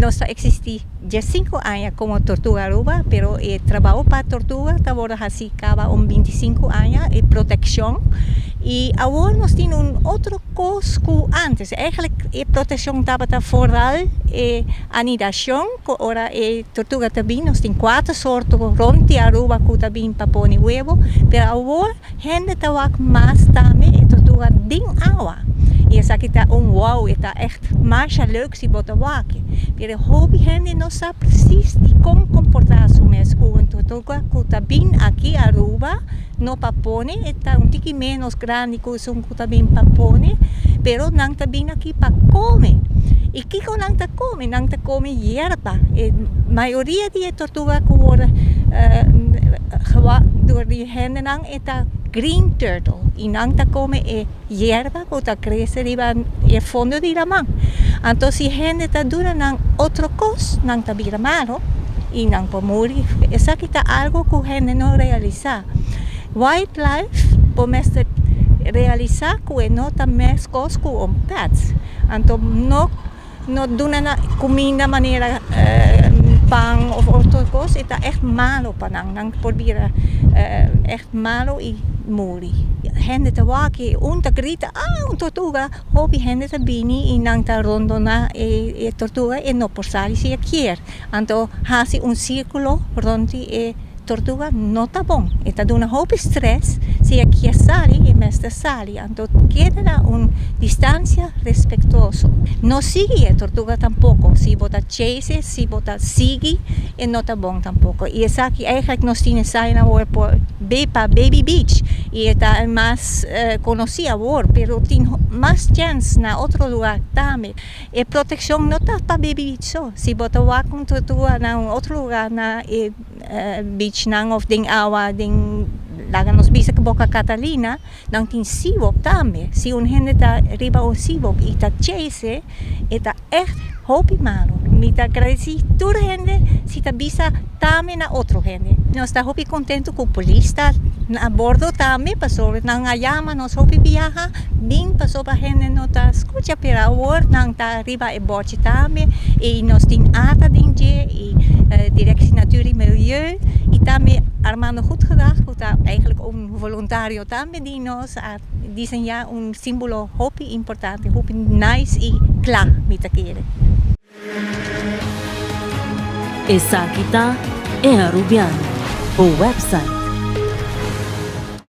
Nos ta existi 15 aña como Tortuga Aruba, pero e trabou pa tortuga ta wordo haci caba un 25 aña, e proteccion. Y awor nos tin un otro cos cu antes. Eigenlijk e proteccion tabata vooral e anidacion, cu ora e tortuga ta bin, nos tin cuater soorto rond di Aruba cu ta bin pa pone huevo, pero awor hende ta wak mas tambe e tortuga den awa. Y esaki ta un wow, e ta echt masha leuk si bo ta wak. Pero hopi hende no sa precies di con comporta su mes cu un tortuga cu ta bin aki Aruba, no pa pone, e ta un tiki menos grandi cu esun cu ta bin pa pone, pero nan ta bin aki pa come. Y kico nan ta come? Nan ta come yerba. E mayoria di e tortuga cu word door di hendenan e ta green turtle y nan ta come e yerba cu ta crece riba e fondo di laman. Anto si hende ta duna nan otro cos, nan ta bira malo y nan por muri. Esaki ta algo cu hende no realisa. Wildlife bo mester realisa cu e no ta mes cos cu un pet. Anto no duna nan cuminda manera pan of otro cos, e ta echt malo pa nan. Nan por bira echt malo y muri. Hende ta wak y un ta grita, "Ah, un tortuga!" Hopi hende ta bini y nan ta rondona e tortuga, e no por sali si e kier. Anto haci un circulo rond di e tortuga no ta bon. E ta duna hopi stress. Si e kier sali, e mester sali. Anto keda na un distancia respetuoso. No sigui e tortuga tampoco. Si bo ta chase, si bo ta sigui, e no ta bon tampoco. Y esaki eigenlijk nos tin esaki awor por pa Baby Beach y e ta mas conoci awor, pero tin mas chance na otro lugar tambe. E proteccion no ta pa Baby Beach so. Si bo ta wak un tortuga na un otro lugar, na e beachnan of den awa den, laga nos bisa cu Boca Catalina, nan tin seawalk tambe. Si un hende ta riba un seawalk y ta chase, e ta echt hopi malo. Mi ta agradeci tur hende si ta bisa tambe na otro hende. Nos ta hopi contento cu polis ta na bordo tambe, pasobra nan a yama nos hopi biaha bin pasobra hende no ta scucha, pero awor nan ta riba e bochi tambe y nos tin ATA den dje y Directie Natuur y Milieu y tambe Armando Goedgedrag, cu ta eigenlijk un voluntario tambe di nos, a diseña un simbolo hopi importante, hopi nice y cla, mi ta kere. Esaki ta E Arubiano, bo website.